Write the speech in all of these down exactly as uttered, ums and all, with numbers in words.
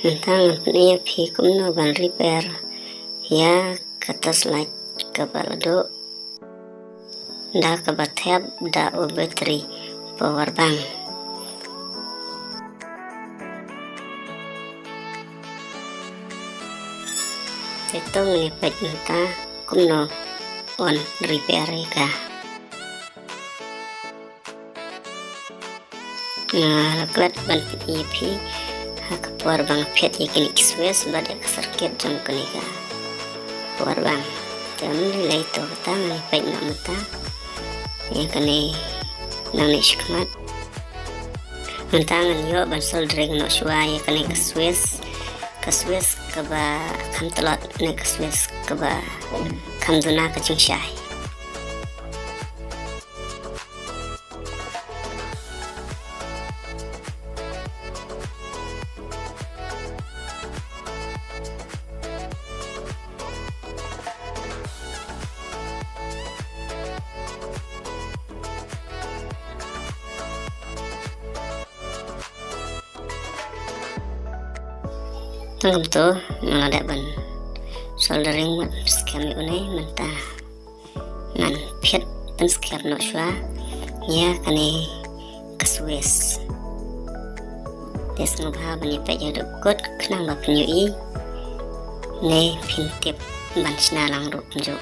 Mynta ngan pyni ïa phi kumno ban repair ïa ka torchlight kaba la duh da kaba thep da u battery power bank. Te to ngin ïa peit mynta kumno yn repair ïa ka. Nga la klet ban pyni ïa phi ha ka por ba nga phet ïa kine ki switch bad ïa ka circuit jong kane ka por ba. Te ym lei lei to kata, ngan ïa peit noh mynta ïa kane nangne shakhmat. Mynta ngan ïoh ban soldering noh shuwa ïa kane ka switch, ka switch kaba kham tlot ne ka switch kaba kham duna ka jingshai. Tang kumto nga la dep ban soldering bad pynskhem ïa une, mynta ngan phet pynskhem noh shuwa ïa kane ka switch. Te sngewbha ban ïa peit haduh kut khnang ba phin ïohi ne phin tip ban shna lang ruh kumjuh.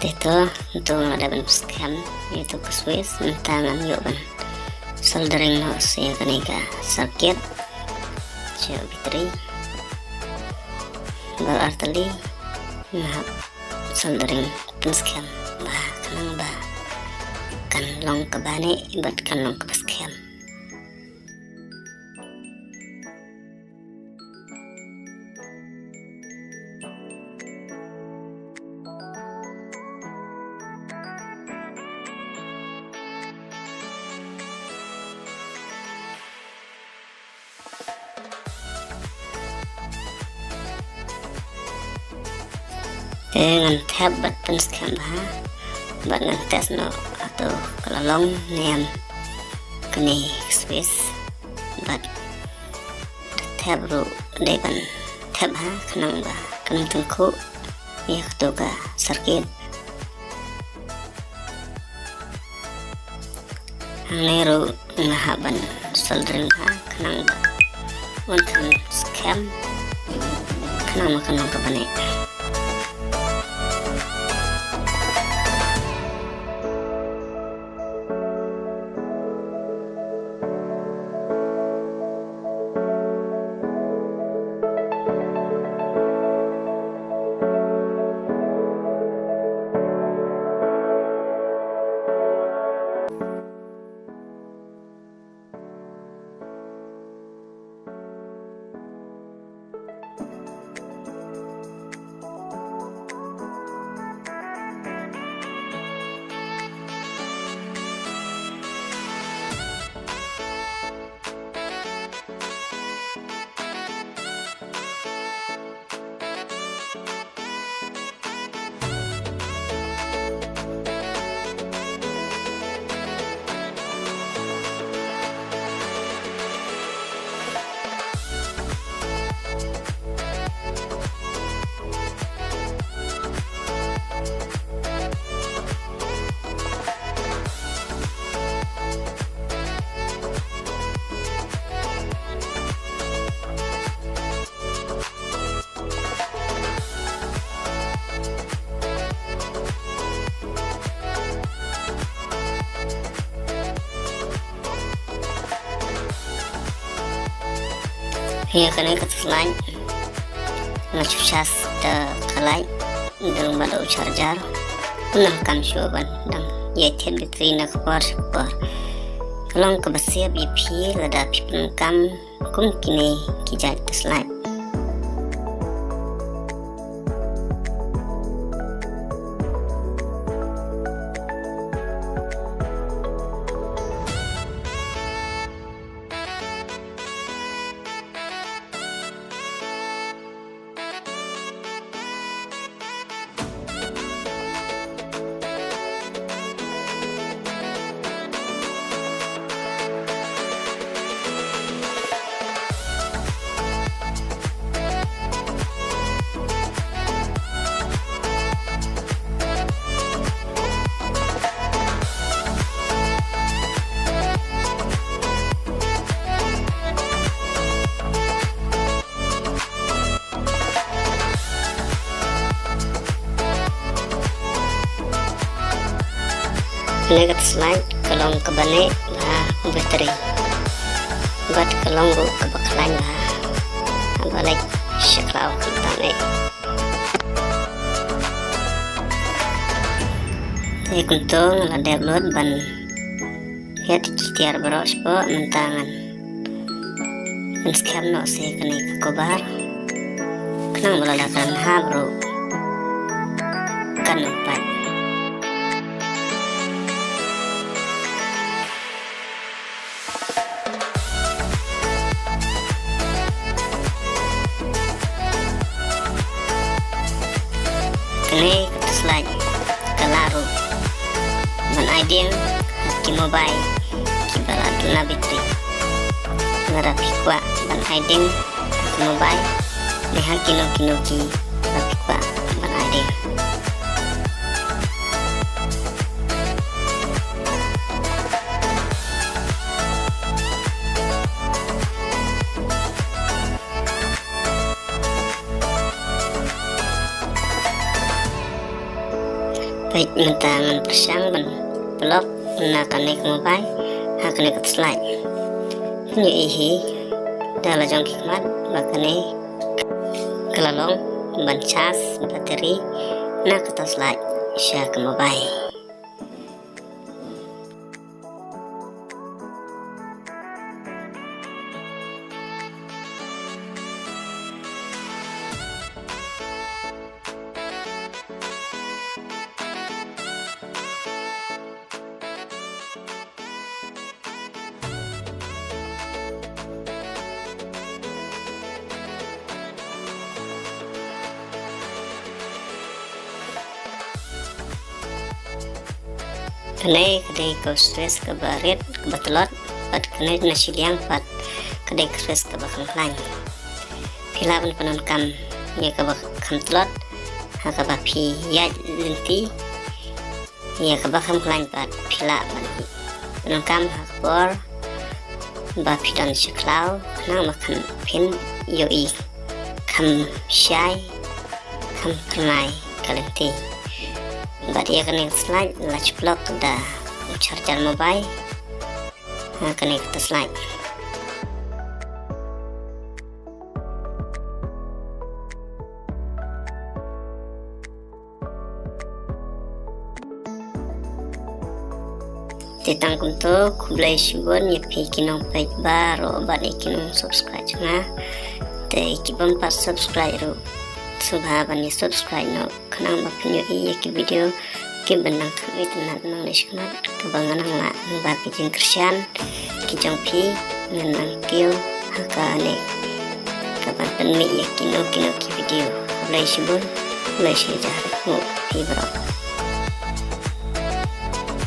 Te to, to nga la dep ban skhem ïa tu ka switch, mynta ngan ïoh ban soldering noh sa ïa kane ka circuit sha battery. Baroh artylli nga hap soldering pynskhem bha khnang ba kan long kaba neh bad kan long kaba skhem. Te ngan thep bad pynskhem bha bad ngan test noh hato ka la long ne em kane ka switch bad thep ruh dei ban thep ha khnang ba kan tyngkhuh ïa kato ka circuit. Hangne ruh nga hap ban soldering bha khnang ba un kham skhem khnang ba kan long kaba neh. Ïa kane ka torchlight nga shu charge da ka light, dang bad u charger. Nga kam shuh ban dang ïa thied battery na ka por sha ka por. Ka long kaba sep ïa phi lada phi pyndonkam kum kine ki jait torchlight. Kane ka torchlight ka long kaba neh bha u battery bad ka long ruh kaba khlaiñ bha haba leit sha khlaw khamtam eh. Te kumto nga la dep lut ban hiar ki tiar baroh shapoh, mynta ngan pynskhem noh sa kane ka cover khnang ba lada kan hap ruh kan ym pait. Kane ka torchlight ka lah ruh ban ai dieng ha ki mobile kiba la duna battery. Lada phi kwah ban ai dieng ha ki mobile ne ha kino kino kiba phi kwah ban ai dieng. Peit, mynta ngan pyrshang ban plug na kane ka mobile ha kane ka torchlight. Phin ïohi da la jong ki khmat ba kane ka la long ban charge battery na ka torchlight sha ka mobile. Kane ka dei ka switch kaba rit kaba tlot, bad kane na shiliang pat ka dei ka switch kaba kham khlaiñ. Phi lah ban pyndonkam ïa kaba kham tlot ha kaba phi ïaid lynti, ïa kaba kham khlaiñ pat phi lah ban pyndonkam ha ka por ba phi don sha khlaw khnang ba kham, phin ïohi kham shai, kham phyrnai ka lynti. Bad ïa kane ka torchlight la ju plug da u charger mobile ha kane ka torchlight. Te tang kumto, khublei shibun ïa phi ki nongpeit baroh bad ïa ki nongsubscribe jong nga. Te ki bym pat subscribe ruh, sngewbha ban ïa subscribe noh khnang ba phin ïohi ïa ki video kiba nang kham itynnad nangne shakhmat, kaba ngan nang lah nangba ki jingkyrshan ki jong phi ngan nang kiew ha kane kaban pynmih ïa kino kino ki video. Khublei shibun, khublei shihajar nguh phi baroh.